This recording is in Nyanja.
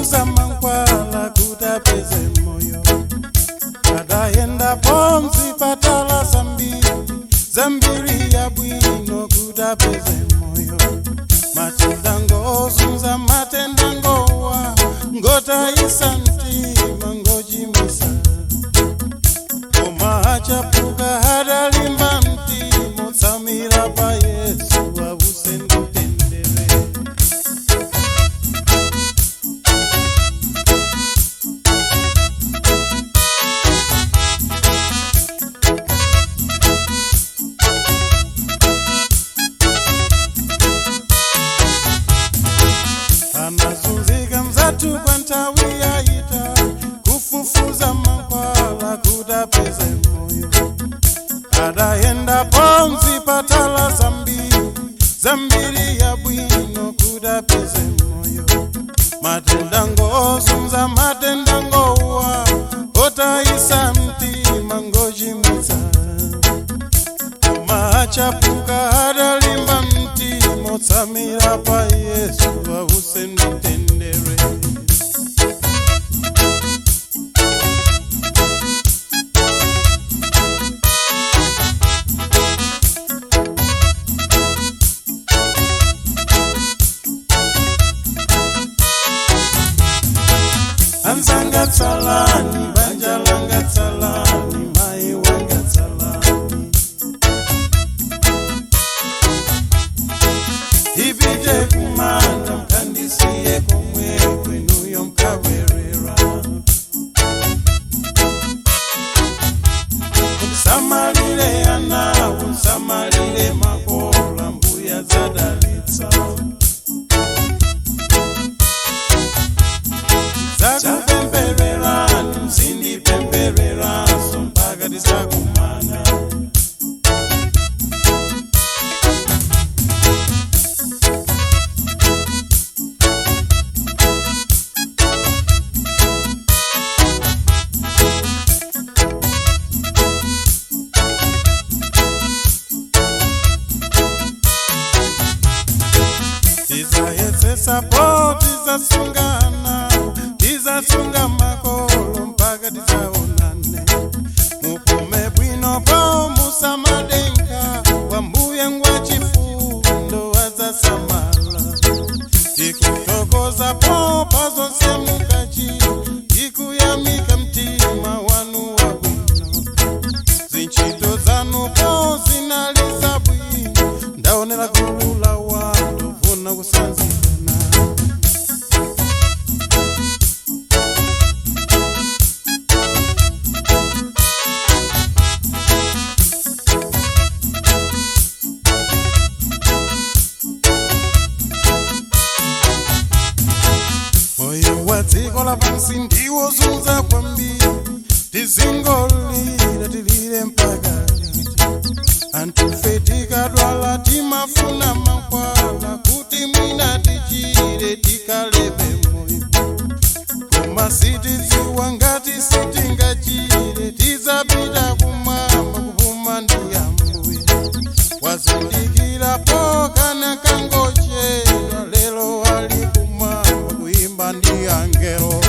Kufufuza mankwala kuti apeze moyo. Adayenda pomzipatala zambiri zambiri ya bwino kuti apeze moyo. Matenda ngozunza, matenda ngowa ngotayisa mtima, ngochimwisa. Koma achapuka adalimba mtima, otsamira pa Yesu awuse mtendere. Anazunzika mzatu kwa nthawi yayita kufufuza mankhwala kuti apeze moyo. Adayenda pomzipatala zambiri zambiri ya bwino kuti apeze moyo. Matenda ngozunza, matenda ngowa otayisa mtima, ngochimwitsa. Koma achapuka adalimba mtima, otsamira pa Yesu awuse mtendere. Anzanga tsalani, banja langa tsalani, mai wanga tsalani, ipite kumanda mkandisiye komwe kwenuyo mkawerera. Msamalire anawo, msamalire makola, mbuya zadalitsa. Zakupembererani, mzindipembereranso mpaka tizakumana. Tizayesesapo, tizasungana, tizasunga makolo mpaka tizaonane. Mupume bwino po musamadenka, wambuye ngwa chifundo azasamala. Tikutokoza po pazonse mukachi, tikuyamika mtima wanu wabwino. Zinchito zanu po zinaliza bwino, ndaonera gulu la wanthu vuna kusanzikana. Moyo wa dziko lapansi ndiwo zunza kwambiri, tizingolira tilire mpaka liti? Anthufe tikadwala timafuna mankhwala kuti mwina tichire tikalebe moyo. Koma sitidziwa ngati sitingachire tizapita kumwamba kupuma ndi Ambuye. Wazindikirapo kana kangochedwa, lero ali kumwamba kuimba ndi angelo.